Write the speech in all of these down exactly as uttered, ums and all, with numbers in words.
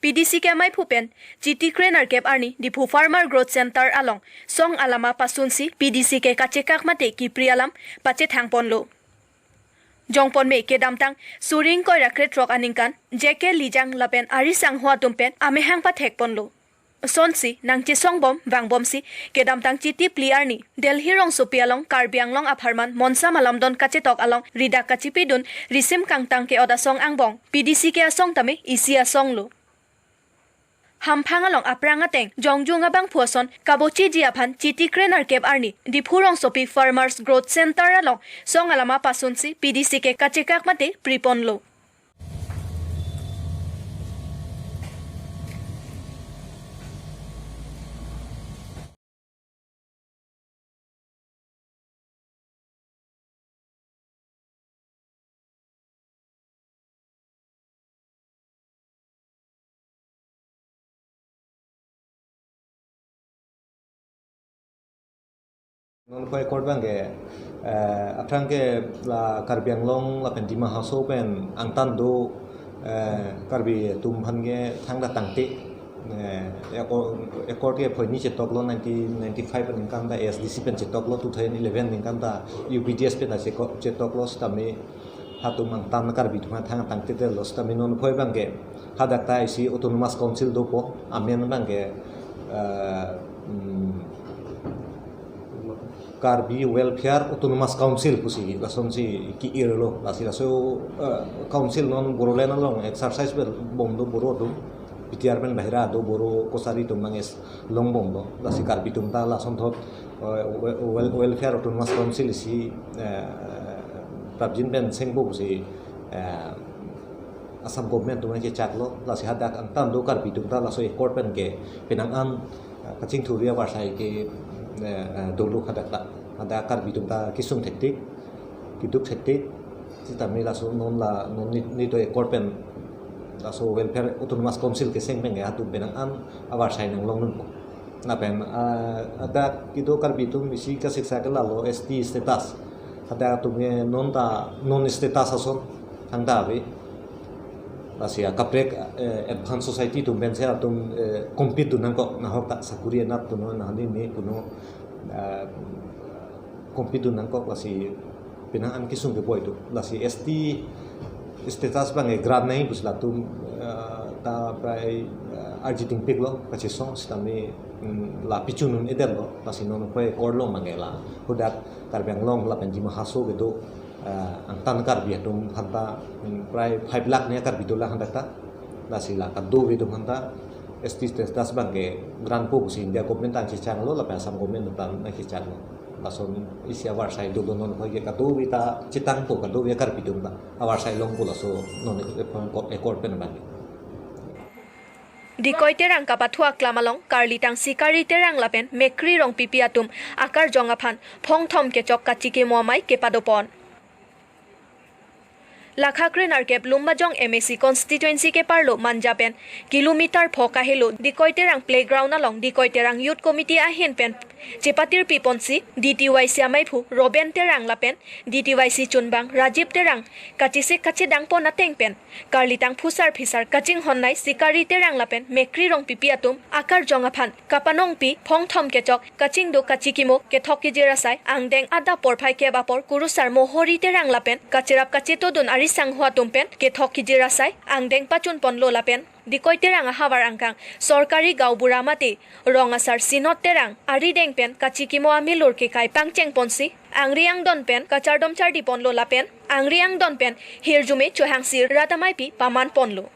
P D C K amaiphu pen Chiti kre nerkep arni Diphu Farmer Growth Center along song alama pasunsi P D C K kachekak mate kipri alam pachethang ponlo. Jongponme kedamtang suri ingkoi ra krethrok aningkan J K Lijang lapen ari sangho atum pen amehang pathek ponlo. Sonsi nangchesongbom vangbomsi kedamtang Chiti phli arni Delhi rongsopi along Karbi Anglong apharman Monsa Malamdon kachetok along ridak kachipidun risim kangtang ke-ot asong angbong P D C K asong tame isi asong lo. Hamphang along aphrang ateng jongjung abangphu ason kabochiji aphan Chiti kre nerkep arni Diphu rongsopi Farmers Growth Center along song alama pasunsi P D C K kachekak mate pri ponlo. Non phai accord abangke, eh, aphrang ke la Karbi Anglong lapen Dima Hasao pen angtan do, eh, Karbi atum aphan ke thangta tangte, eh, accord, accord ke phai ni chetoklo nineteen ninety-five aningkan ta A S D C pen chetoklo, two thousand eleven aningkan ta U B D S pen ta cheko-, chetoklo sitame hatum angtan Karbi atum aphan thangta tangte lo sitame non phai abangke hadak ta isi Autonomous Council dopo, amen abangke, eh, mm, Karbi Welfare Autonomous Council pusi lasonsi ki-irlo, lasi laso, eh, council non Bodoland along exercise bel bomdo Boro atum, B T R pen bahira do Boro kachari atum manges longbomlo, lasi Karbi atum ta lasonthot, eh, wel-, wel-, Welfare Autonomous Council isi, eh, prapjin pen sengpo pusi, eh, Assam government atum nangchechaklo, lasi hadak angtan do Karbi atum ta laso accord pen ke penang an, eh, kachingthurji avarsai ke, eh, eh, dolo hadak ta. Hadak Karbi atum ta kesung thektik, keduk thektik, sitame laso non la, non ni, nelitum accord pen laso Welfare Autonomous Council keseng pen ke hadak penang an avarsai nanglongdunpo. Lapen, ah, hadak kedo Karbi atum isi kasiksa ke lalo S T status. Hadak atum ke non ta non status ason thangta ave. Lasi akaprek, eh, advance society atum pensi atum, eh, compete dun nangkok, nahok ta sakuri anat punon, nahani ne punon, eh, compete dun nangkok, lasi penang an kesung keboi do. Lasi S T status abangke grant nangji pusi latum, eh, ta prai, eh, arji tingpiklo, kachesong sitame, mm, la pichun un-edetlo, lasi non phai accord along abangke la hadak Karbi Anglong lapen Dima Hasao kedo, eh, angtan Karbi atum aphanta, mm, prai five lakh ne Karbi dolang hadak ta. Lasi la kadokave atum aphanta S T status abangke grantpo pusi India government ta nangchechaklo lapen Assam government ta nangchechaklo. Lason isi avarsai dolo, non phai ke kadokave ta chetangpo, kadokave Karbi atum ta avarsai longpo laso non accord pen abangke. Dikoi Terang kapathu aklam along karlitang Sikari Terang lapen Mekri Rongpipi atum akarjong aphan phongthom kechok kachikimo amei kepadopon. Lakha kre nerkep Lumbajong M A C constituency keparlo Manja pen kilometer pho kahelo Dikoi Terang playground along Dikoi Terang Youth Committee ahin pen chepatirpi ponsi D T Y C amaiphu Roben Terang lapen D T Y C chunbang Rajib Terang kachesik kachedang pon ateng pen karlitang phusar phisar kachinghon nei Sikari Terang lapen Mekri Rongpipi atum akarjong aphan kapanongpi phongthom kechok kachingduk kachikimo kethok kejir asai angdeng adap porphai kep apor kurusar Mohori Terang lapen kacherap kachetodun ari sangho atum pen kethok kejir asai angdeng pachun ponlo lapen Dikoi Terang ahavar angkang sorkari gaonbura mate rong asar Sinot Terang arideng pen kachikimo amilur kekai pangcheng ponsi angri angdon pen kachardom chardi ponlo lapen angri angdon pen hirjume chohangsi rat ameipi paman ponlo.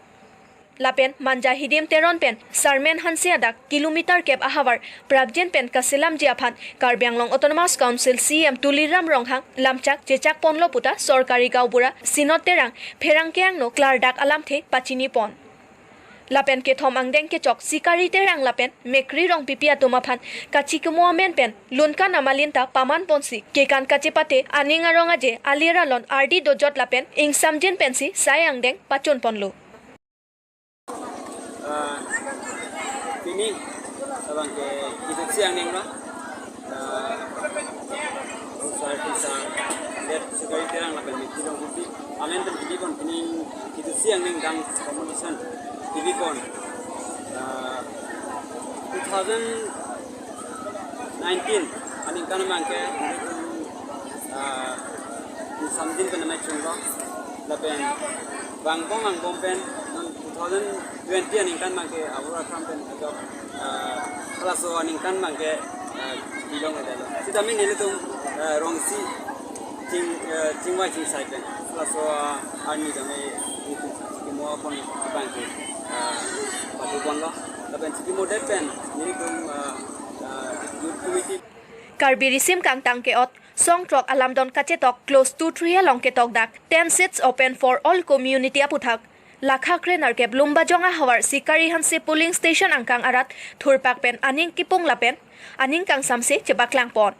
Lapen Manja Hidim Teron pen Sarmen Hanse adak kilometer kep ahavar prapjin pen kaselamji aphan Karbi Anglong Autonomous Council C E M Tuliram Ronghang lamchak chechak ponlo puta sorkari gaonbura Sinot Terang pherangke angno klardak alamthe pachini pon. Lapen kethom angdeng kechok Sikari Terang lapen Mekri Rongpipi atum aphan kachikimo amen pen lunkan amalin ta paman ponsi kekan kachepate aning arong aje alir alon ardi dojot lapen ingsamjin pensi sai angdeng pachun ponlo. Ah, pini labang ke kita siang neng lah. Ah, usai pisa lihat Sikari Terang lapen Mekri Rongpipi amen pen pini pon pini kita siang neng dang competition pini pon. Two thousand nineteen aningkan abangke, ah, samjin pen amei chunglo, lapen vangbom vangbom pen non two thousand twenty aningkan abangke abura kram pen ajok, ah, halaso aningkan abangke, ah, bilong ada lo. Sitame nelitum, ah, rongsi ching, ah, chingvai chingsai pen halaso, ah, arni dame nelitum chikimo pon abangke, ah, patu ponlo. Lapen chikimodet pen nelitum, ah, ah, youth committee. Karbi risim kangtang ke-ot songtrok alamdon kachetok Clause two three along ketokdak ten seats open for all community aputhak lakha krenerkep Lumbajong ahavar Sikarihanse polling station angkang arat thurpak pen aning kipung lapen aning kangsamse chepaklang pon.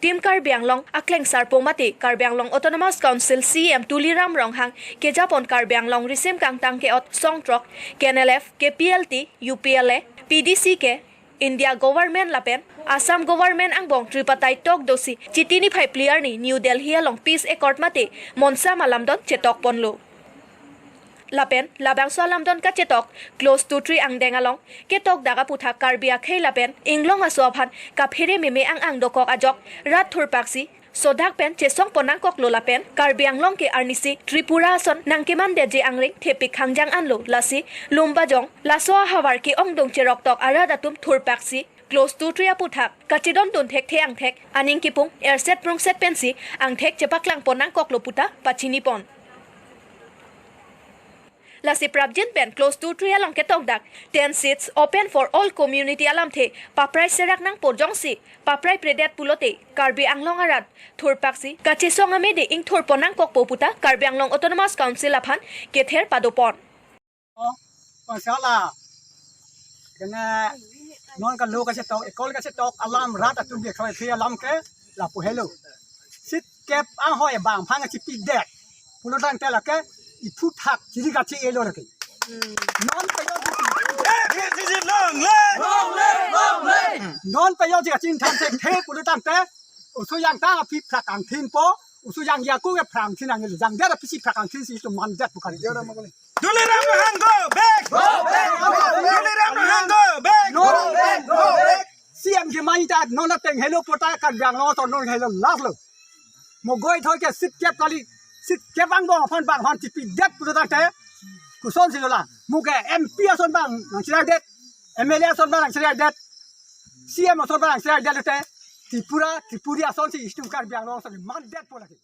Team Karbi Anglong akleng sarpo mate Karbi Anglong Autonomous Council C E M Tuliram Ronghang kejapon Karbi Anglong risim kangtang ke-ot songtrok K N L F, K P L T, U P L A, P D C K, India Government lapen Assam Government angbong tripartite talk dosi Chiti niphai phli arni New Delhi along Peace Accord mate Monsam alamdon chetok ponlo. Lapen labangso alamdon kachetok Clause two three angdeng along ketokdak aputhak Karbi akhei lapen inglong aso aphan kaphere meme ang ang dokok ajok rat thurpaksi sodak pen chesong pon nangkoklo lapen Karbi Anglong ke arnisi Tripura ason nangkemandetji angring thepik khangjang anlo, lasi Lumbajong laso ahavar ke-ongdung cheroktok arat atum thurpaksi Clause two three aputhak kachedondun thekthe angthek aning kipung erset prungset pensi angthek chepaklang pon nangkoklo puta pachini pon. Lasi prapjin pen Clause two three along ketokdak ten seats open for all community alamthe paprai serak nangpo, jongsi paprai predet pulote Karbi Anglong arat thurpaksi kachesong amede ingthur pon nangkokpo puta Karbi Anglong Autonomous Council aphan kether pado pon. Pasala. Kena non kalo kachetok, ekol kachetok alam rat atum biak kawai phi alam ke lapu helo. Seat kep anghoi bang phang chipidet pulo tangte lake iphuthak chiri kachi elo lake. Non payotji, long live! Long live! Long live! Non payotji kachingtham thekthe pulo tangte oso yang ta aphi phrak angthin po, oso yang yaku ke phrak angthin angel, yang der aphi si phrak angthin si itum mandet bukan. Tuliram Ronghang go back! Go back! Tuliram Ronghang go back! Go back! Go back! C M ke mai ta non ateng helo pota Karbi Anglong ason non helo last lo. Mo goi thoi ke seat kep kali, seat kep angbong aphan bang aphan chipidet pulo tangte kosonsi lo la. Mo ke M P ason bang nangchiraidet, M L A ason bang nangchiraidet, C M ason bang nangchiraidet te Tripura, Tripuri asonsi itum Karbi Anglong ason mandet po lake.